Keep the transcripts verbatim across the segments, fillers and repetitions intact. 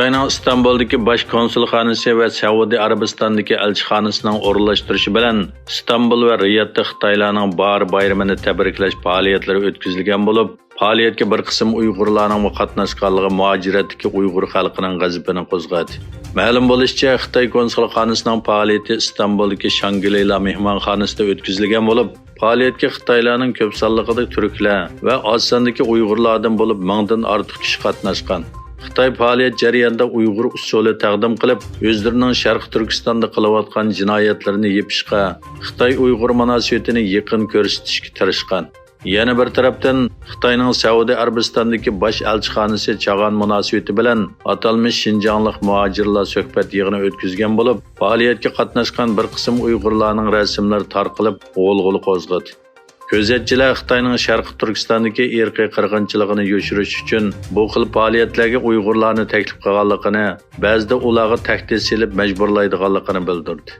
خىتاينىڭ ئىستانبۇلدىكى باش كونسۇلخانىسى ۋە سەئۇدى ئەرەبىستاندىكى ئەلچىخانىسىنىڭ ئورۇنلاشتۇرۇشى بىلەن ئىستانبۇل ۋە رىيادتا خىتايلارنىڭ باھار بايرىمىنى تەبرىكلەش پائالىيەتلىرى ئۆتكۈزۈلگەن بولۇپ، پائالىيەتكە بىر قىسىم ئۇيغۇرلارنىڭمۇ قاتناشقانلىقى مۇھاجىرەتتىكى ئۇيغۇر خەلقىنىڭ غەزىپىنى قوزغىدى. مەلۇم بولۇشىچە، خىتاي كونسۇلخانىسىنىڭ پائالىيىتى ئىستانبۇلدىكى شانگرىلا مېھمانخانىسىدا ئۆتكۈزۈلگەن بولۇپ، پائالىيەتكە خىتايلارنىڭ كۆپ سانلىقىدا تۈركلەر ۋە ئاز ساندىكى ئۇيغۇرلاردىن بولۇپ مىڭدىن ئارتۇق كىشى قاتناشقان. خىتاي پائالىيەت جەريانىدا ئۇيغۇر ئۇسسۇلى تەقدىم قىلىپ، ئۆزلىرىنىڭ شەرقىي تۈركىستاندا قىلىۋاتقان جىنايەتلىرىنى يېپىشقا، خىتاي-ئۇيغۇر مۇناسىۋىتىنى يېقىن كۆرسىتىشكە تىرىشقان. يەنە بىر تەرەپتىن، خىتاينىڭ سەئۇدى ئەرەبىستاندىكى باش ئەلچىخانىسى چاغان مۇناسىۋىتى بىلەن ئاتالمىش شىنجاڭلىق مۇھاجىرلار سۆھبەت يىغىنى ئۆتكۈزگەن بولۇپ، پائالىيەتكە قاتناشقان بىر قىسىم ئۇيغۇرلارنىڭ رەسىملىرى تارقىلىپ، غۇلغۇلا قوزغىدى. كۆزەتچىلەر خىتاينىڭ شەرقىي تۈركىستاندىكى ئىرقىي قىرغىنچىلىقىنى يوشۇرۇش ئۈچۈن بۇ خىل پائالىيەتلەرگە ئۇيغۇرلارنى تەكلىپ قىلغانلىقىنى، بەزىدە ئۇلارغا تەھدىت سېلىپ مەجبۇرلايدىغانلىقىنى بىلدۈردى.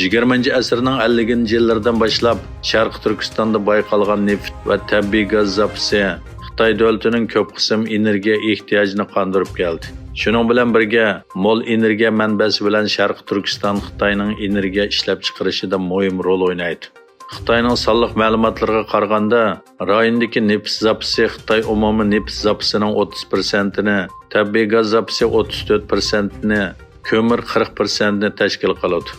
يىگىرمىنچى ئەسىرنىڭ ئەللىكىنچى يىللىرىدىن باشلاپ، شەرقىي تۈركىستاندا بايقالغان نېفىت ۋە تەبىئىي گاز زاپىسى خىتاي دۆلىتىنىڭ كۆپ قىسىم ئېنېرگىيە ئېھتىياجىنى قاندۇرۇپ كەلدى. شۇنىڭ بىلەن بىرگە، مول ئېنېرگىيە مەنبەسى بىلەن شەرقىي تۈركىستان خىتاينىڭ ئېنېرگىيە ئىشلەپچىقىرىشىدا مۇھىم رول ئوينايدۇ. خىتاينىڭ سانلىق مەلۇماتلىرىغا قارىغاندا، رايوندىكى نېفىت زاپىسى خىتاي ئومۇمىي نېفىت زاپىسىنىڭ ئوتتۇز پىرسەنتىنى، تەبىئىي گاز زاپىسى ئوتتۇز تۆت پىرسەنتنى، كۆمۈر قىرىق پىرسەنتنى تەشكىل قىلىدۇ.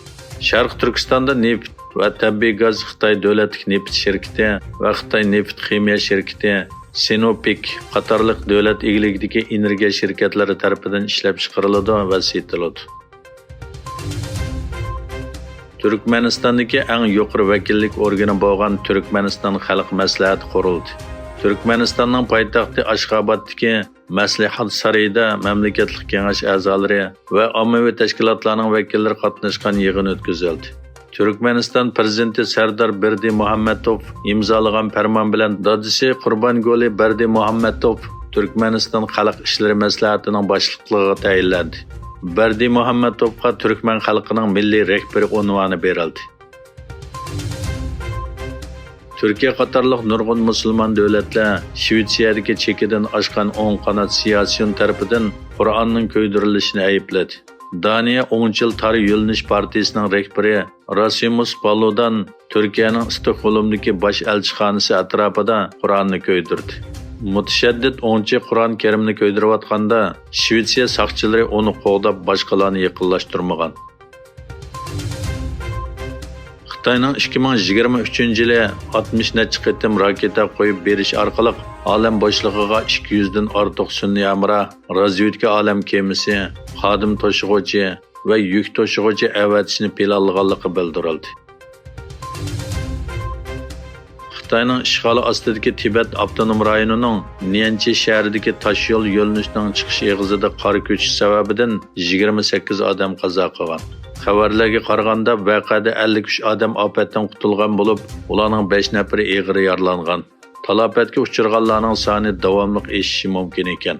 شەرقىي تۈركىستاندا نېفىت ۋە تەبىئىي گاز خىتاي دۆلەتلىك نېفىت شىركىتى ۋە خىتاي نېفىت خىمىيە شىركىتى، سىنوپېك قاتارلىق دۆلەت ئىگىلىكىدىكى ئېنېرگىيە شىركەتلىرى تەرىپىدىن ئىشلەپچىقىرىلىدۇ ۋە سېتىلىدۇ. تۈركمەنىستاندىكى ئەڭ يۇقىرى ۋەكىللىك ئورگىنى بولغان تۈركمەنىستان خەلق مەسلىھەتى قۇرۇلدى. تۈركمەنىستاننىڭ پايتەختى ئاشخابادتىكى مەسلىھەت سارىيىدا مەملىكەتلىك كېڭەش ئەزالىرى ۋە ئاممىۋى تەشكىلاتلارنىڭ ۋەكىللىرى قاتناشقان يىغىن ئۆتكۈزۈلدى. تۈركمەنىستان پىرېزىدېنتى سەردار بېردى مۇھەممەتوف ئىمزالىغان پەرمان بىلەن دادىسى قۇربانگۇلى بەردى مۇھەممەتوف تۈركمەنىستان خەلق ئىشلىرى مەسلىھەتىنىڭ باشلىقلىقىغا تەيىنلەندى. بەردى مۇھەممەتوفقا تۈركمەن خەلقىنىڭ مىللىي رەھبىرى ئۇنۋانى بېرىلدى. تۈركىيە قاتارلىق نۇرغۇن مۇسۇلمان دۆلەتلەر شىۋېتسىيەدىكى چېكىدىن ئاشقان ئوڭ قانات سىياسىيون تەرىپىدىن قۇرئاننىڭ كۆيدۈرۈلۈشىنى ئەيىبلىدى. دانىيە ئوڭچىل تار يۆنىلىش پارتىيىسىنىڭ رەھبىرى راسىمۇس پالۇدان تۈركىيەنىڭ ئىستوكھولمدىكى باش ئەلچىخانىسى ئەتراپىدا قۇرئاننى كۆيدۈردى. مۇتەشەددىت ئوڭچى قۇرئان كەرىمنى كۆيدۈرۈۋاتقاندا، شىۋېتسىيە ساقچىلىرى ئۇنى قوغداپ، باشقىلارنى يېقىنلاشتۇرمىغان. خىتاينىڭ ئىككى مىڭ يىگىرمە ئۈچىنچى يىلى ئاتمىش نەچچە قېتىم راكېتا قويۇپ بېرىش ئارقىلىق ئالەم بوشلۇقىغا ئىككى يۈزدىن ئارتۇق سۈنئىي ھەمراھ، رازۋېدكا ئالەم كېمىسى، خادىم توشۇغۇچى ۋە يۈك توشۇغۇچى ئەۋەتىشنى پىلانلىغانلىقى بىلدۈرۈلدى. خىتاينىڭ ئىشغالى ئاستىدىكى تىبەت ئاپتونوم رايونىنىڭ نيەنچى شەھىرىدىكى تاشيول يۆنىلىشىنىڭ چىقىش ئېغىزىدا قار كۆچۈش سەۋەبىدىن يىگىرمە سەككىز ئادەم قازا قىلغان. خەۋەرلەرگە قارىغاندا، ۋەقەدە ئەللىك ئۈچ ئادەم ئاپەتتىن قۇتۇلغان بولۇپ، ئۇلارنىڭ بەش نەپىرى ئېغىر يارىلانغان. تالاپەتكە ئۇچرىغانلارنىڭ سانى داۋاملىق ئېشىشى مۇمكىن ئىكەن.